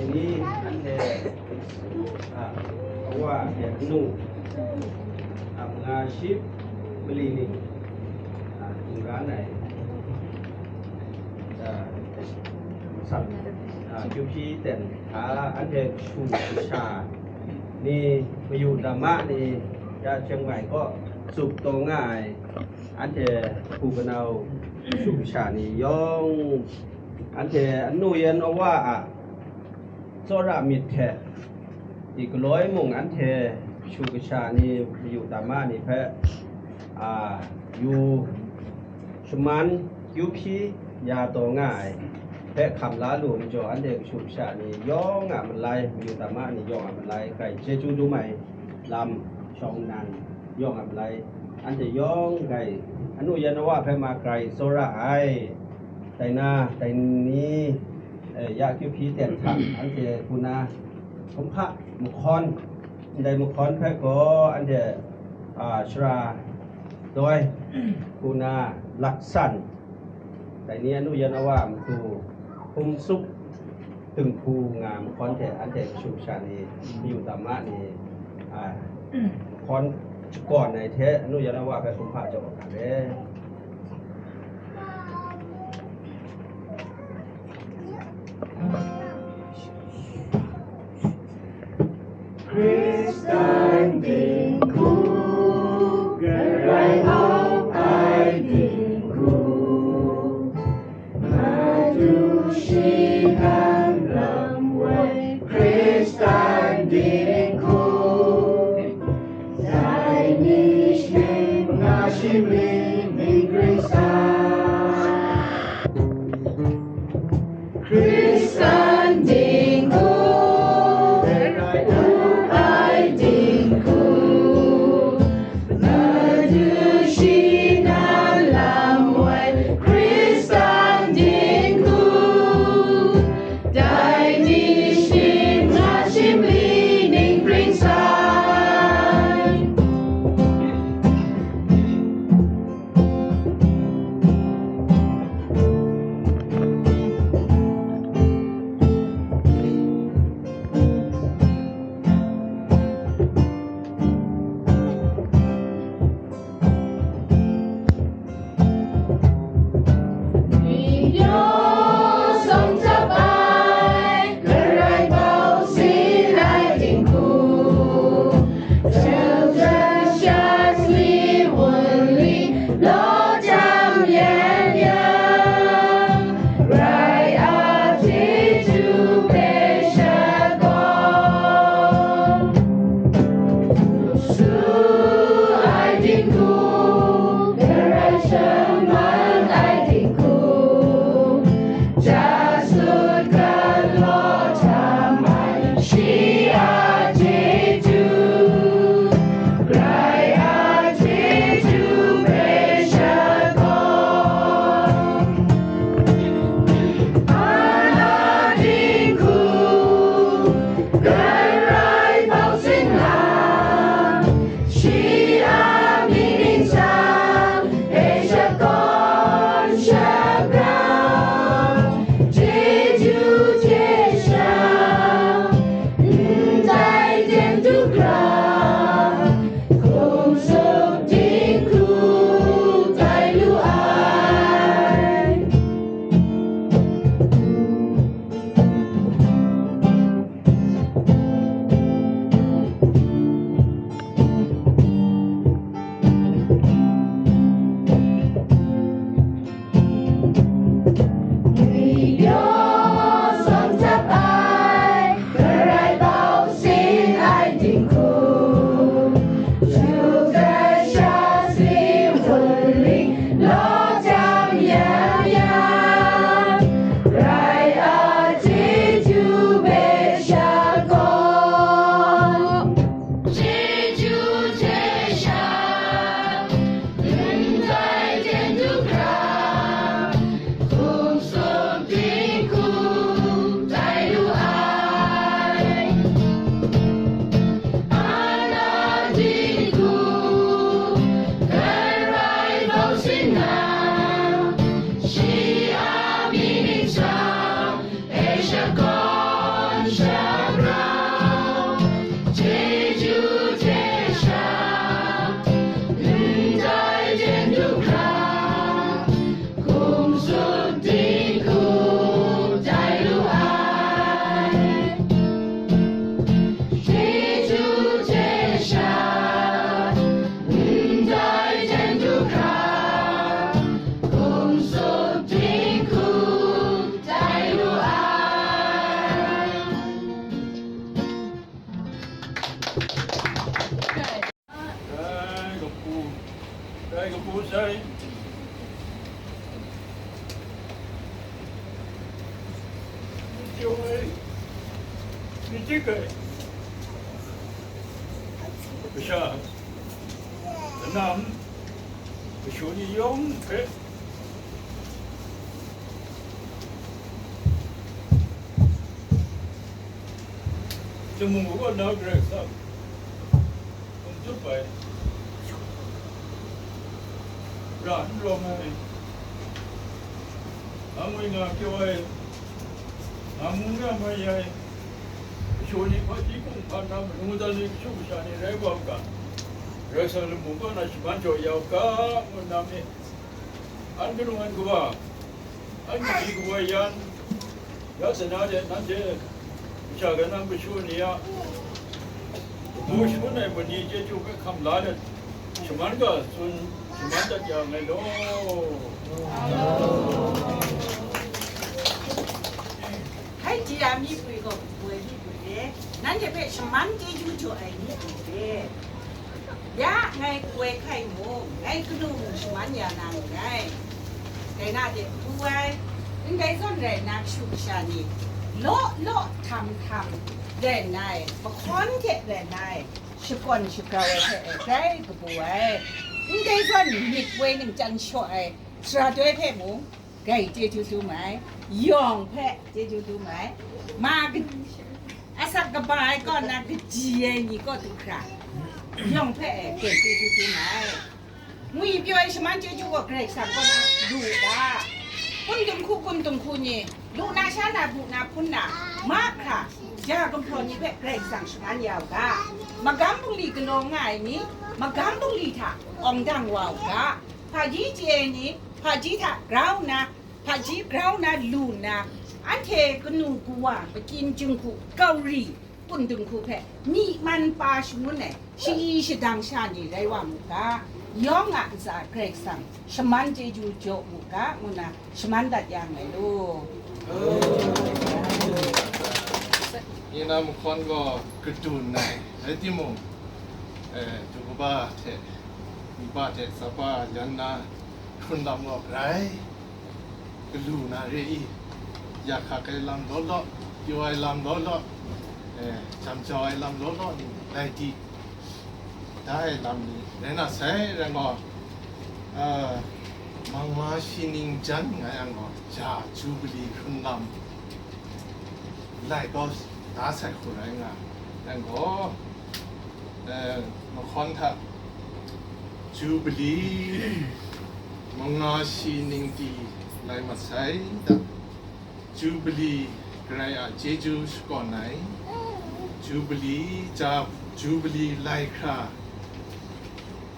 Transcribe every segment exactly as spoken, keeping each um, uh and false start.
Ni anhte, a, awa hte anu, a, manga shi mali ning, a, hkungran ai, a, masat, a, kyu hpyi ten hta anhte kashu kasha ni, mayu dama ni, ya chyeng mai kaw tsup taw nga ai, anhte hpu kanau kashu kasha ni yawng, anhte anu yan awa a tsawra myit hte, di galoi mung anhte kashu kasha ni, mayu dama ni hpe, a, yu shaman kyu hpyi ya taw nga ai hpe hkam la lu majaw, anhte kashu kasha ni yawng a malai, mayu dama ni yawng a malai, grai chyeju dum ai lam shawng nnan yawng a malai, anhte yawng grai anu yan awa hpe ma grai tsawra ai. Dai na, dai ni, eh, ya kyu hpyi ten hta, anhte hku na, kumhpa mahkawn, ndai mahkawn hpe gaw anhte, a, shara doi, hku na, laksan, dai ni anu yan awa matu, hkum tsup, dinghku nga mahkawn hte anhte kashu kasha ni, mayu dama ni, a, mahkawn shakawn ai hte anu yan awa hpe kumhpa jaw nga re. Hkristan dinghku, Karai hkap ai dinghku, madu shi nan lam woi Hkristan dinghku, dai ni shing nga shi mali ning gring sa. Hkristan dinghku, Karai hkap ai dinghku, madu shi nan lam woi Hkristan dinghku, dai ni shing nga shi mali ning gring sa. Kritik ai kasha, kanam, kashu ni yawng hpe Chyum mung kaw na Karai Kasang hkum tsup ai, ra n rawng ai, nga ngwi nga kyaw ai, nga mu nga mai ai, kashu ni hpaji hkum hpan na manu dan ni kashu kasha ni rai wa u ga, Karai Kasang lam mung kaw na shaman jaw ya u ga, ngu nna myit. An kanu an kawa, an kaji kawa yan, ya sana de nanhte masha kanang kashu ni a, kabu shangun ai mani chyeju hpe hkam la let, shaman ga tsun, shaman dat ya nngai law. Hai, jia mi pui gaw, woi mi pui re, nanhte hpe shaman chyeju jaw ai mi pui re. Ya, ngai woi hkai mung, ngai kanu mung shaman ya na nngai. Dai na de, pru ai, ndai zawn rai nna, kashu kasha ni, law law htam htam rai nna, mahkawn hte rai nna, shakawn shagrau ai hte grai kabu ai, ndai zawn myit woi ningchyan shaw ai sara doi hpe mung, grai chyeju dum ai, yawng hpe chyeju dum ai, ma ka-, asak kaba ai kaw na kaji ai ni kaw du hkra, yawng hpe grai chyeju dum ai. Ngwi pyaw ai shaman chyeju gaw Karai Kasang kaw na lu u ga, kun dinghku kun dinghku ni, lu na sha na, bu na hpun na, mahkra, ja gumhpraw ni hpe Karai Kasang shaman ya u ga, magam bungli galaw nga ai ni, magam bungli hta awng dang wa u ga, hpaji chye ai ni, hpaji hta grau nna, hpaji grau na lu nna, anhte kanu kawa, makyin jinghku, kauri, kun dinghku hpe myi man pa shangun ai shayi shadang sha ni rai wa mu ga, yawng a ntsa Karai Kasang shaman chyeju jaw mu ga, ngu nna shaman dat ya nngai law. Nina mahkawn gaw kadun ai, rai timung, eh, du kaba hte, nba hte tsapa yan na hkrun lam gaw grai. Galu na re i, ya hkak ai lam law law, pyaw ai lam law law, eh, jam jau ai lam law law ni, lai di da ai lam ni rai na sai, rai gaw, ah, manga shi ning jan nga yang gaw, ja Jubili hkrun lam lai gaw da sai hku rai nga, rai gaw, eh, mahkawn hta Jubili manga shi ning pyi lai mat sai da. Jubili Karai a chyeju shakawn ai, Jubili ja, Jubili lai hkra,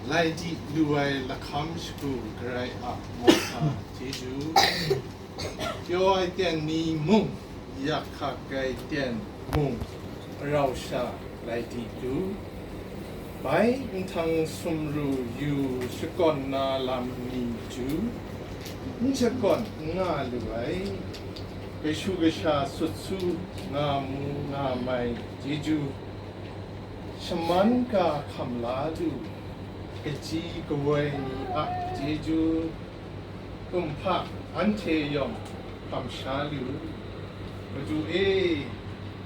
lai di lu ai lahkam shagu Karai a mawhta chyeju. Pyaw ai ten ni mung, yak hkak ai ten mung, marau sha lai di lu. Bai nhtang sumru yu shakawn na lam ni chyu, n shakawn n nga lu ai, kashu kasha sut su nga mu nga mai chyeju, shaman ga hkam la lu, kaji kawoi ni a chyeju, kumhpa anhte yawng hkam sha lu. Madu e,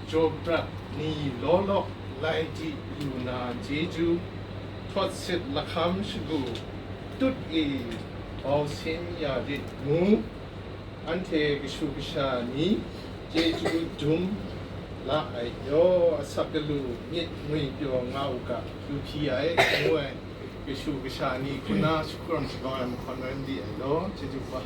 jaw prat ni law law lai di lu na chyeju, htawt sit lahkam shagu, tut e, bau sin ya rit ngu, anhte kashu kasha ni chyeju dum la ai yaw, asak galu myit ngwi pyaw nga u ga, lu hpyi ai, ngu ai. Kashu kasha ni hku na shakawn shakau ai mahkawn rai n di ai law, chyeju kaba.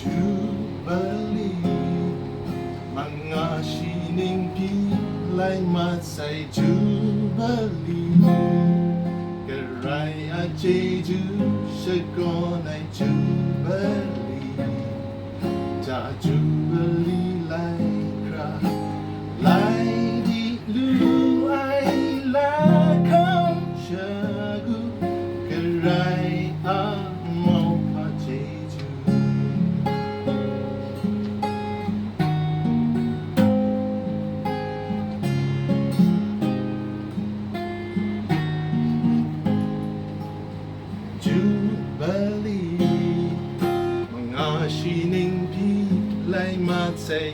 Jubili, manga shi ning pyi lai mat sai Jubili, Karai a chyeju shakawn ai Jubili, ja Jubili lai hkra, lai di lu ai,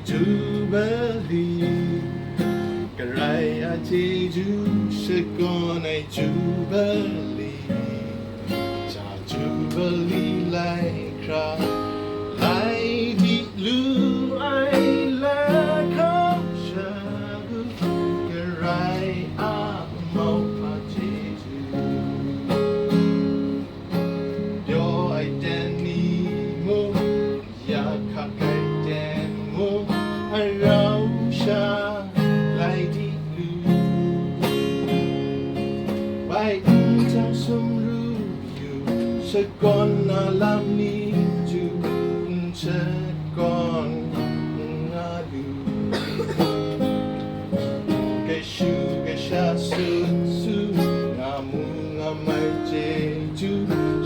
Jubilee, Karai a chyeju shakawn ai Jubilee, ja Jubilee lai hkra, lai di lu ai lahkam shagu, Karai a mauhpa chyeju. Pyaw ai ten ni mung, ya hkak ai ten mung, arau sha lai di lu. Bai n jang sumru yu, shakawn na lam ni ju, n shakawn n nga lu. Kashu kasha sut su, nga mu nga mai chyeju,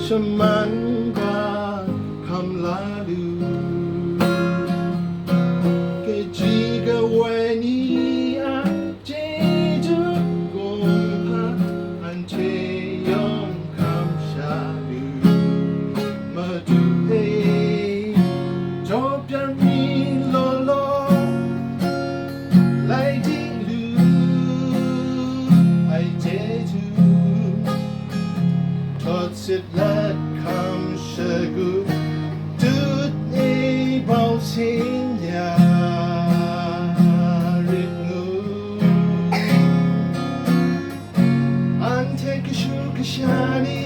shaman ga hkam la lu. Kaji kawai ni a chyeju kumhpa, anhte yawng hkam sha lu. Madu e, jaw byan mi law law, lai di lu ai chyeju, tawt sit lahkam shagu, tut e bau sin ya rit ngu. Anhte kashu kasha ni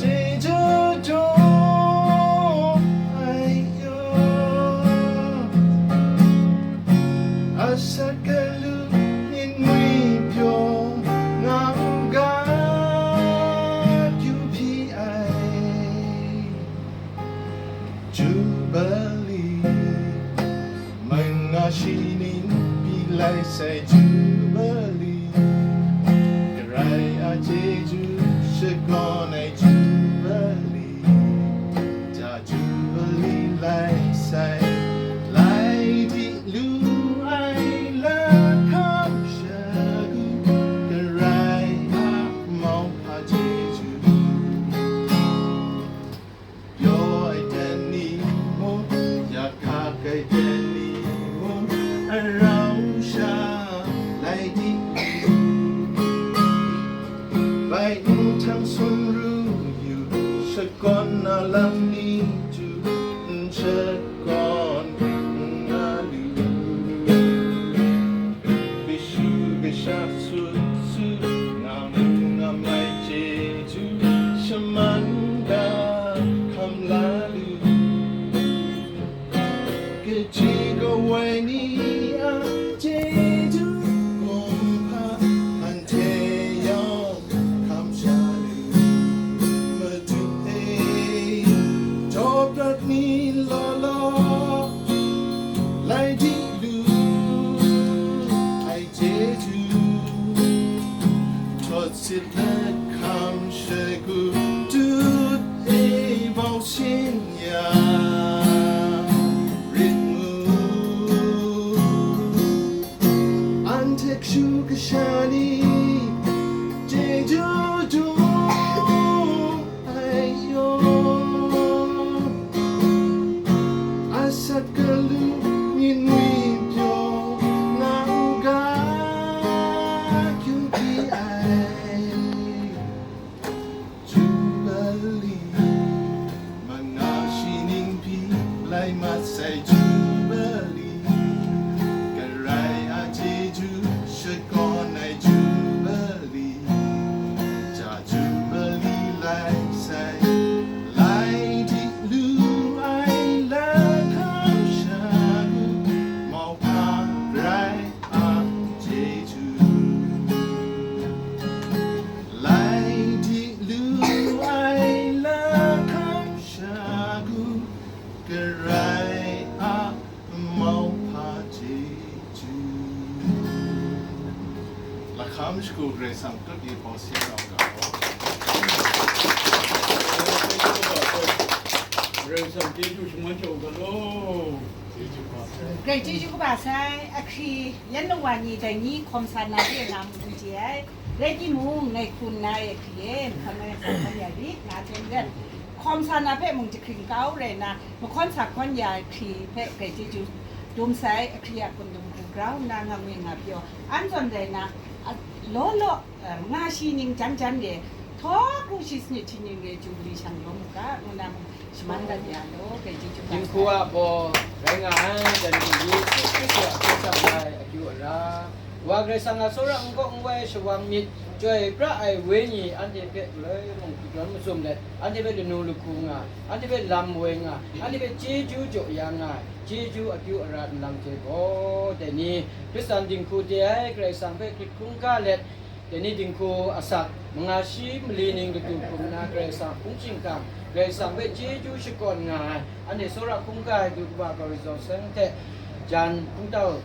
chyeju jaw ai yaw, asak galu myit ngwi pyaw nga u ga, kyu hpyi ai. Jubilee, manga shi ning pyi lai sai Jubilee, Karai a chyeju shakawn ai Jubilee, ja Jubilee lai sai, lai di lu ai lahkam shagu, Karai a mauhpa chyeju. Pyaw ai ten ni mung, ya hkak ai ten ni mung, arau sha lai di lu. Bai n htang sumru yu, shakawn na lam ni ju, n shakawn n nga lu. Kashu kasha sut su, nga mu nga mai chyeju, shaman ga hkam la lu. Kaji kawai ni a chyeju kumhpa, anhte yawng hkam sha lu. Madu e, jaw brat mi law law, lai di lu ai chyeju, tawt sit lahkam shagu, tut e bau sin ya rit ngu. Anhte kashu kasha ni chyeju jaw ai yaw, asak galu myit ngwi pyaw nga u ga, kyu hpyi ai. Jubilee, manga shi ning pyi lai mat sai Jubilee, Karai a chyeju shakawn ai Jubilee, ja Jubilee lai sai, lai di lu ai lahkam shagu, mauhpa Karai a chyeju. Lai di lu ai lahkam shagu, Karai a mauhpa chyeju. Lahkam shagu Karai Kasang tut e bau sin nga u ga. Karai Kasang chyeju shaman shawng ga law. Grai chyeju kaba sai, ahkri yan lung wa ni dai ni hkawm sa na de nga mu n chye ai. Rai timung, ngai hkun na e hkri e, hkam ai hkam ya rit, nga hten rat. Hkawm sa na hpe mung jahkring kau rai na, mahkawn sa hkawn ya ai hkri hpe grai chyeju dum sai, ahkri a hkundum hku grau nna nga ngwi nga pyaw, an zawn rai na, a, law law, a, nga shi ning jan jan re, htaw kru shi sanit hti ning re, Jubili shang lawm u ga, ngu na mung shaman dat ya law, grai chyeju ga Dinghku sai. A baw rai nga ai, dan dinghku Yesu Hkristu a hkye tsang ai akyu ara. Wa Karai Kasang a tsawra n kaw n wai shawang myit, chyoi pra ai wenyi anhte hpe galoi mung dawn mazum let, anhte hpe lanu lahku nga, anhte hpe lam woi nga, anhte hpe chyeju jaw ya nga ai, chyeju akyu ara nlang hte gaw, dai ni Hkristan dinghku de ai Karai Kasang hpe hkrit hkungga let, dai ni dinghku asak, manga shi mali ning latu hkrum nna Karai Kasang hpung shingkang, Karai Kasang hpe chyeju shakawn nga ai, anhte tsawra hkungga ai du kaba kaw rizawng seng hte jan hpungtau,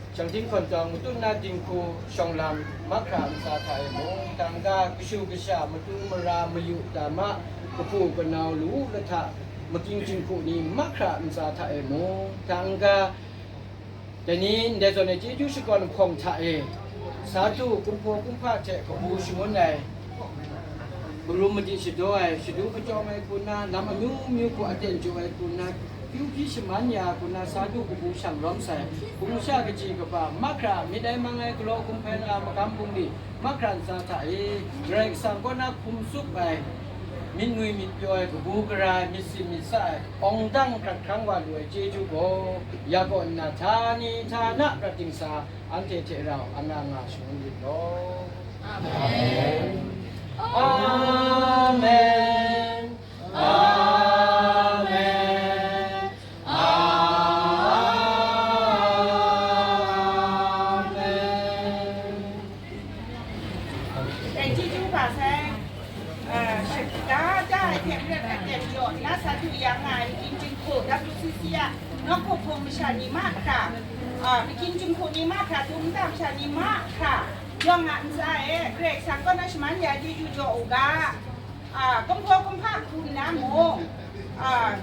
Shang ting hkawn tawng matut na dinghku shawng lam mahkra ntsa hta e mung, tangka kashu kasha, matu mara, mayu dama, kahpu kanau, lawu lahta, makying jinghku ni mahkra ntsa hta e mung, tangka dai ni ndai zawn e chyeju shakawn hpawng hta e, sa du, kumhpaw kumhpa hte kabu shangun ai, Marum madi shadaw ai, shadu kachyawng ai hku nna, lam amyu myu hku aten jaw ai hku nna, kyu hpyi shaman ya hku nna, sa du kabu shang rawm sai, hpung sha kaji kaba, mahkra myit ai mang ai galaw hkum hpai na a magam bungli, mahkra ntsa hta e, Karai Kasang kaw na hkum tsup ai, myit ngwi myit pyaw ai, kabu gara ai, myit sin myit sa ai, awng dang hkrat hkrang wa lu ai chyeju gaw, ya kaw nna htani htana prat dingsa, anhte hte rau anga nga shangun rit law. Amen. Amen. Amen. Amen. Dai chyeju ga sai, eh, shada da ai hte maren aten jaw nna sa du ya nga ai, makying jinghku W C C a nawku hpung masha ni mahkra, ah, makying jinghku ni mahkra, dum nta masha ni mahkra, yawng a ntsa e, Karai Kasang kaw na shaman ya chyeju jaw u ga, a, kumhpaw kumhpa hku nna mung, a,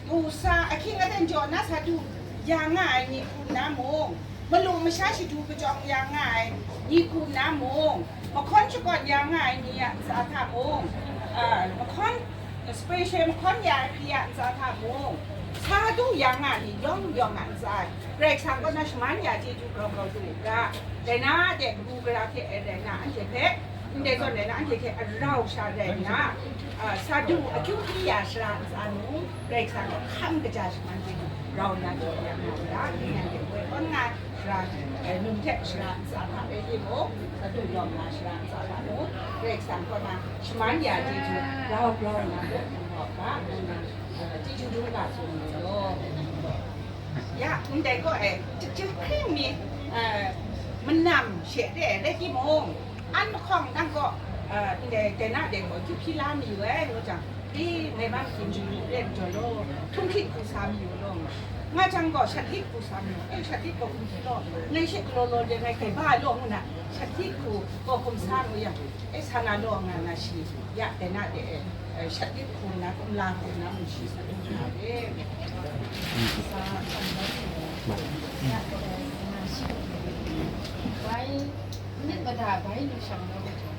du sa, ahkying aten jaw nna sa du ya nga ai ni hku nna mung, malu masha shadu kachyawng ya nga ai ni hku nna mung, mahkawn shakawn ya nga ai ni a ntsa hta mung, a, mahkawn Special mahkawn ya ai hkri a ntsa hta mung, sa du ya nga ni yawng yawng a ntsa e, Karai Kasang kaw na shaman ya chyeju grau grau du u ga, dai na de kabu gara hte e rai na, anhte hpe, ndai zawn rai na, anhte hte arau sha rai nna, a, sa du akyu hpyi ya shara ntsa nu, Karai Kasang kaw hkam kaja shaman chyeju grau nna jaw ya nga u ga, hkye yang de woi tawn nga ai, Sara, eh, num hte sara ntsa hta e timung, sa du yawng na sara ntsa hta mung, Karai Kasang kaw na shaman ya chyeju grau grau nna mung, ngu ga, ngu na, eh, chyeju dum ga tsun mu law. Ya, ndai gaw, eh, j-, jahkring mi, eh, manam she de rai timung, an mahkawng nang gaw, eh, ndai, dai na de gaw, akyu hpyi la mayu ai, ngu jang, Ih, ngai bang hkying hkying len jaw law, htunghkrit hku sa mayu law, nga jang gaw, shat hkrit hku sa mayu, eh, shat hkrit gaw hkum hkrit law, ngai she galaw law de, ngai kai ba law ngu na, shat hkrit hku gaw hkum sa ngu yang, eh, sa na law nga na shi, ya, dai na de, eh, shat hkrit hku na, kumla hku na, ngu shi sa na de. Sa, sa na de. Ya, eh, nga shi. Why? Myit mada bai lu shang lawm ai jaw,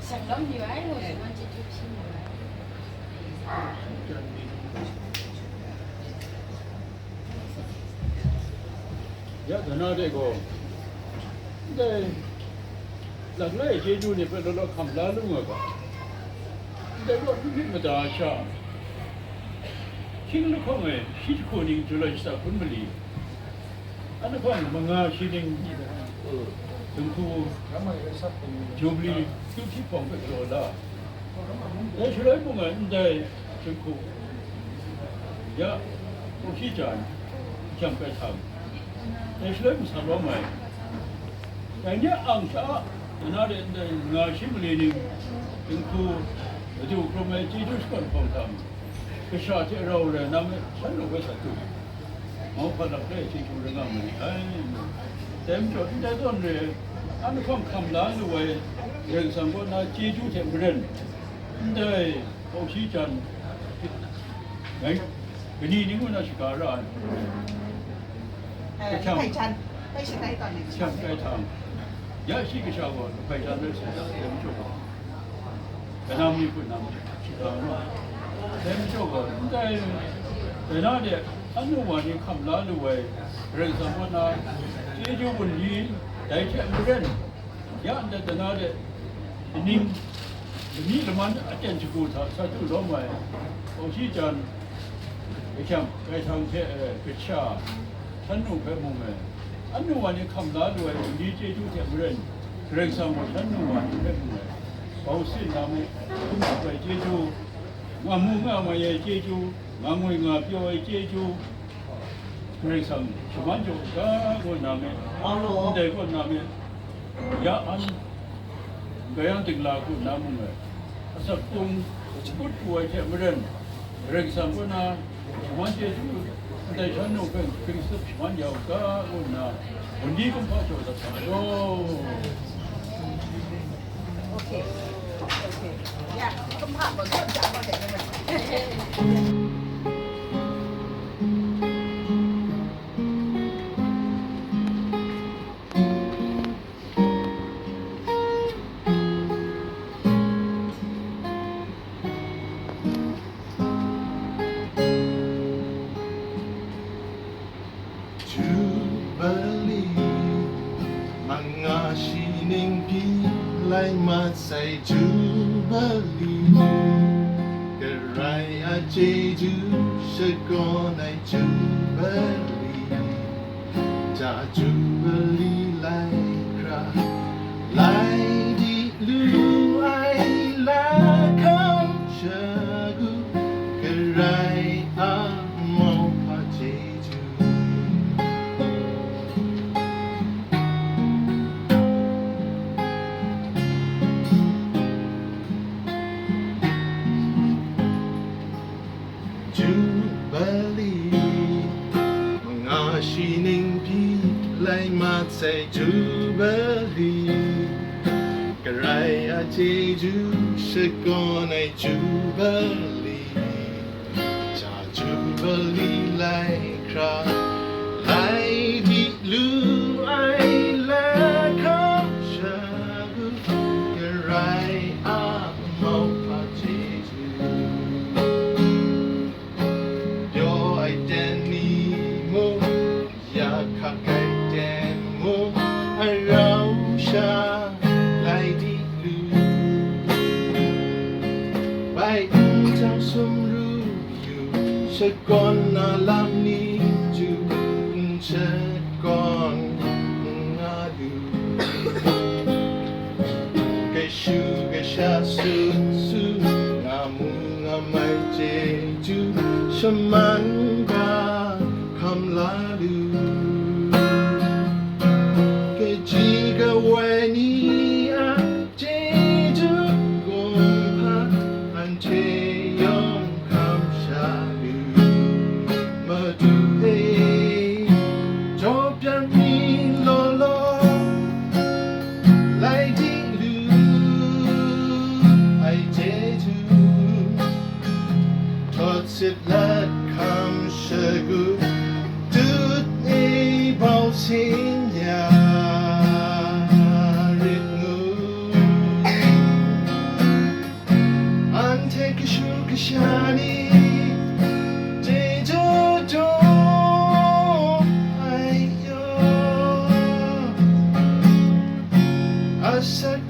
shang lawm yu ai, ngu shi wan chyeju hpyi yu ai. Ya, dana de gaw, ndai Langlai chyeju ni hpe law law hkam la lu nga ga. Ndai gaw hpyi hpyi mada sha, hkying lahkawng e shi jahku ning Julai shata hkun mali, an lahkawng manga shi ning, Dinghku Jubili kyu hpyi hpawng hpe galaw la. Dai shaloi mung e ndai Dinghku ya, kungshi jan, jang pai htam, dai shaloi masa lawm ai. Dai ni a ang sha, na de ndai nga shi mali ning, dinghku, madu hkrum ai chyeju shakawn hpawng htam, kasha hte rau rai na me, shan lawk ai sa tu, mauhpa lap de chyeju rai nga ma ni ai. Dai majaw, ndai zawn re, an lahkawng hkam la lu ai, Karai Kasang kaw na chyeju hte maren, ndai kungshi jan, ngai, kani ning ngu na shaga ra ai? Eh, Hkaijan. Hkaijan. Hkyen kai htang, ya shi kasha gaw lahpai sha na hte dai majaw gaw, kanam mi hpun na majaw, shi ga ma, dai majaw gaw, ndai, dai na de, anu wa ni hkam la lu ai, Karai Kasang kaw na, chyeju gun ni, dai hte maren, ya ndai dai na de, kaning, lani laman aten shagu hta sa du lawm ai, Hkawng shi jan, Gahkyam, Kaihtan hte, eh, Kasha, Htan nu hpe mung, eh, Htan nu wa ni hkam la lu ai, ni chyeju hte maren, Karai Kasang gaw Htan nu wa ni hpe mung, eh, bau sin na mu, hkum hkrup ai chyeju, nga mu nga mai ai chyeju, nga ngoi nga pyaw ai chyeju, Karai Kasang shaman jaw u ga, kaw na me, ndai kaw na me, ya an, gayang dingla kaw na mung ai, asak kung, kut pru ai hte maren, Karai Kasang kaw na, shaman chyeju, ndai shan nu hpe Hkristu shaman ya u ga, kaw na, gun di kumhpa jaw dat sa ai gaw. Okay. Okay. Ya, kumhpa gaw, gaw, gaw, gaw, gaw. Jubali, manga shi ning pyi lai mat sai Jubali, Karai a chyeju shakawn ai Jubali, ja Jubali lai hkra, lai di lu ai lahkam shagu, Karai a mauhpa chyeju. Jubali, manga shi ning pyi lai mat sai Jubali, Karai a chyeju shakawn ai Jubali, ja Jubali lai hkra, lai di lu ai lahkam shagu, Karai a mauhpa chyeju. Pyaw ai ten ni mung, ya hkak ai ten mung, a rau sha lai di lu. Bai n jang sumru yu, shakawn na lam ni ju, n shakawn n nga lu. Kashu kasha sut su, nga mu nga mai chyeju, shaman ga hkam la lu. Kaji kawai ni a chyeju kumhpa, anhte yawng hkam sha lu. Madu e, jaw pyan mi law law, lai di lu ai chyeju, htawt sit lat hkam shagu, tut e bau sin ya rit ngu. Anhte kashu kasha ni chyeju jaw ai yaw, asak